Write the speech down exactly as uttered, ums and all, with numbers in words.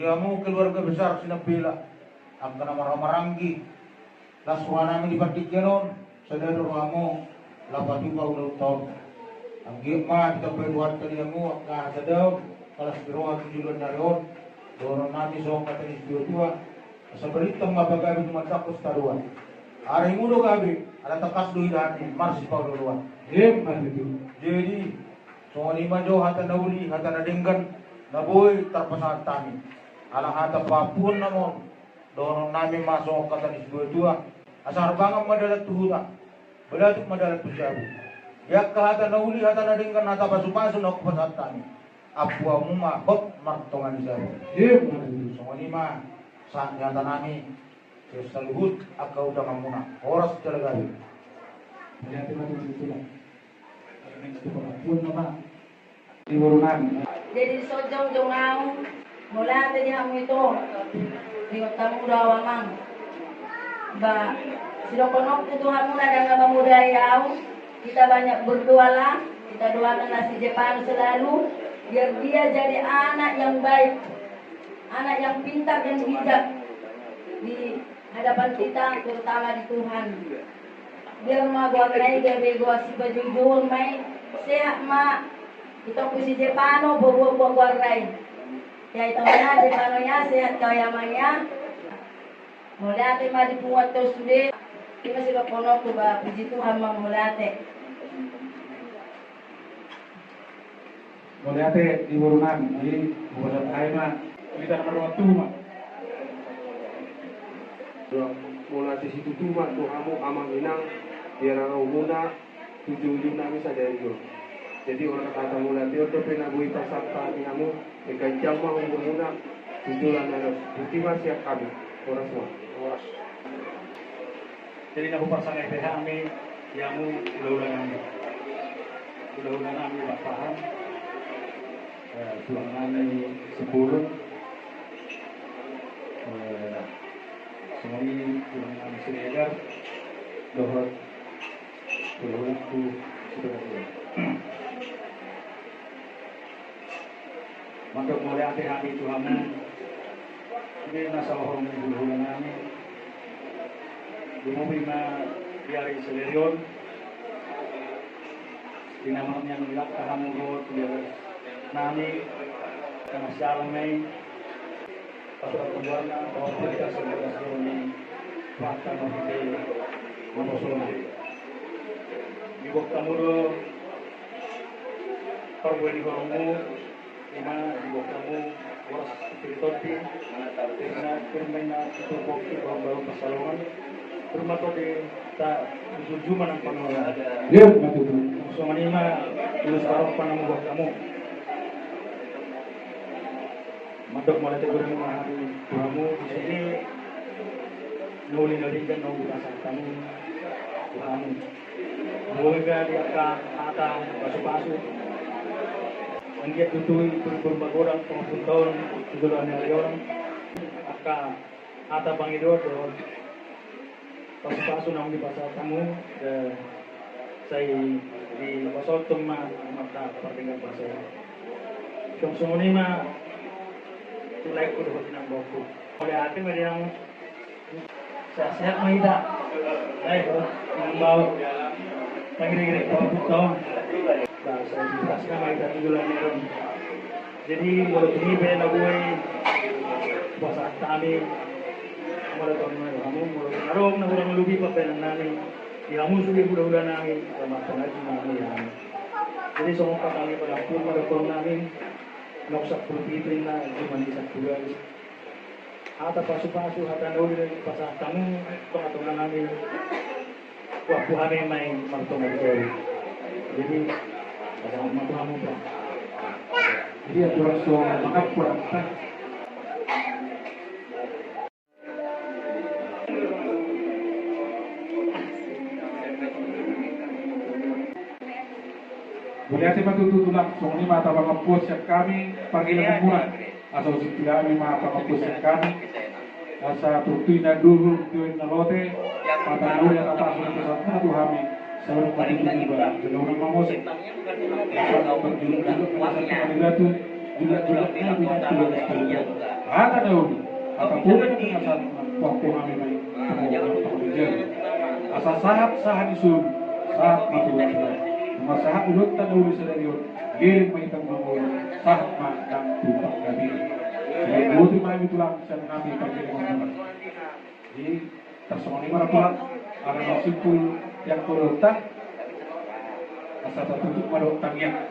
Hamu keluarga besar Sinambela, angka na marhahamaranggi, las rohanami di partingkian on, sada do rohamu, laho patupa ulaonta on. Anggiat ma ditambai Tuhanta di hamu angka hasadaon, pala las ni roha tu joloan ni ari on, dohononnami songon hata ni situatua, asa balintang ma pagabe tumandangkon sitadoan. Arimuna gabe, ala tangkas do idahanni, marsipaolooloan. Emma tutu. Jadi, songon i ma jo hata na uli, hata na denggan, na boi tarpasahat hami. Ala hata pangampuon nama on, dohononnami ma songon hata ni situatua, asa harbangan ma dalan tu huta, balatuk ma dalan tu jabu. Di angka hata na uli, hata na denggan, hata pasupasu na hupasahat hami, ampu hamu ma hot martonga ni jabu. Emma tutu. Songon i ma sahat ni hatanami, sian saluhut angka undanganmuna. Horas jala gabe. Jadi, so jongjong au, mauliate di hamu ito, di hutamu do au amang. Ba, sidohononku tu hamu na dang na mamodai au, kita banyak berdoalah, kita doakanlah si Jepang selalu, biar dia jadi anak yang baik, anak yang pintar dan bijak di hadapan kita, terutama di Tuhan. Biar ma goarna i gabe goar sipajujuron ma i, sehat ma. Itongku si Jepano, boru, boru goarna i. Ya, itongnya Jepano ya, sehat kau ya amang ya. Mauliate ma di punguan to sude. Ima sidohononku ba, puji Tuhan ma, mauliate. Mauliate di borunami, jadi buat ai ma. Kita nomor waktu ma. Mauliate situtu ma tu hamu amang inang, biar ulaonmuna tu joloan nami sadari on. Jadi horas hata mauliate on dope na boi pasahat hami hamu, ganjang ma umurmuna tu joloan nami. Boti ma sian hami, horas ma. Horas. Jadi na hupasahat pe hami di hamu hulahula nami. Hulahula nami Bapak Paham, eh, tulang nami Sipulun, eh, songon i tulang nami Siregar, dohot hulahula tu Siregar. Mandok mauliate hami tu hamu. Di na saohor ni hulahula nami. Di mobil ma di ari sadari on. Di nama nian milak hamu dohot di ari nami. Karena sialan nai. Pasukan pembuarna, bahwa kita sebagai seluruh ini. Fakta mengikuti. Maposona. Di bok tamu do. Parbue ni horongmu. Ima di bok tamu, boras pir tondi, pirna, pirna ina, itu bok, itu baru pasalongan, rumah tondi, tak, tujuh mana pangawa. Iya, betul. Songon i ma, tulus parok panamu buat kamu. Mandok mauliate godang ma hami tu hamu, di sini, noli noli kan noli pasahat hamu, tu hamu. Boi pe di angka hata pasupasu. Anggiat tutu i turpur magodang pangampuon tu joloan ni ari on. Angka hata pangidoan dohot pasupasu naung dipasahat hamu, eh, sai dipasahat ma angka pardenggan basa. Songon i ma tu laengku dohot inang bapakku. Mauliate ma di hamu. Sehat-sehat ma hita. Eh, nang bau. Tangiri-ngiri, tau putau. Bah, sehat-sehat ma hita tu joloan ni ari on. Jadi, molo tung i pe na boi pasahat hami. Molo tung i hamu, molo tung adong na hurang lobi pambahenan nami. Di hamu sude hulahula nami, selamat pagi nami ya. Jadi, songon hata ni pangampuon ma dohonon nami. Nang sampulu pitu inna, jumadi sampulu ari. Hata pasupasu, hata na uli pasahat hamu, tonga-tonga nami, waktu hami ma i martonga di jari. Jadi, pasahat ma tu hamu, Pak. Jadi, aturan so mangampun, Pak. Mauliate ma tutu tulang, songon i ma hata pangampuon sian hami, pargellengmuna. Asa husik tu hami ma hata pangampuon sian hami. Asa turtu i na duhul, tu i na lote, hata na uli, hata pasu, hata pasahatmuna tu hami. Saur ma tutu iba, jala unang ma mose. Asa na parjulak-julak, asa tu hami batu, julak-julak, na binatu, Hata na uli, hata puna na sahat, waktu hami mai. Asa sahat, sahat di solu, sahat ma tu hami. Nunga sahat ulaonta na uli sadari on, geleng ma hita mangolu, sahat ma nang tu panggabean. Jadi, boti ma hami tulang, sian hami panggabean. Jadi, tarsongon i ma tulang, ala na simpul yang ulaonta, asa tatutup ma dohot tangiang.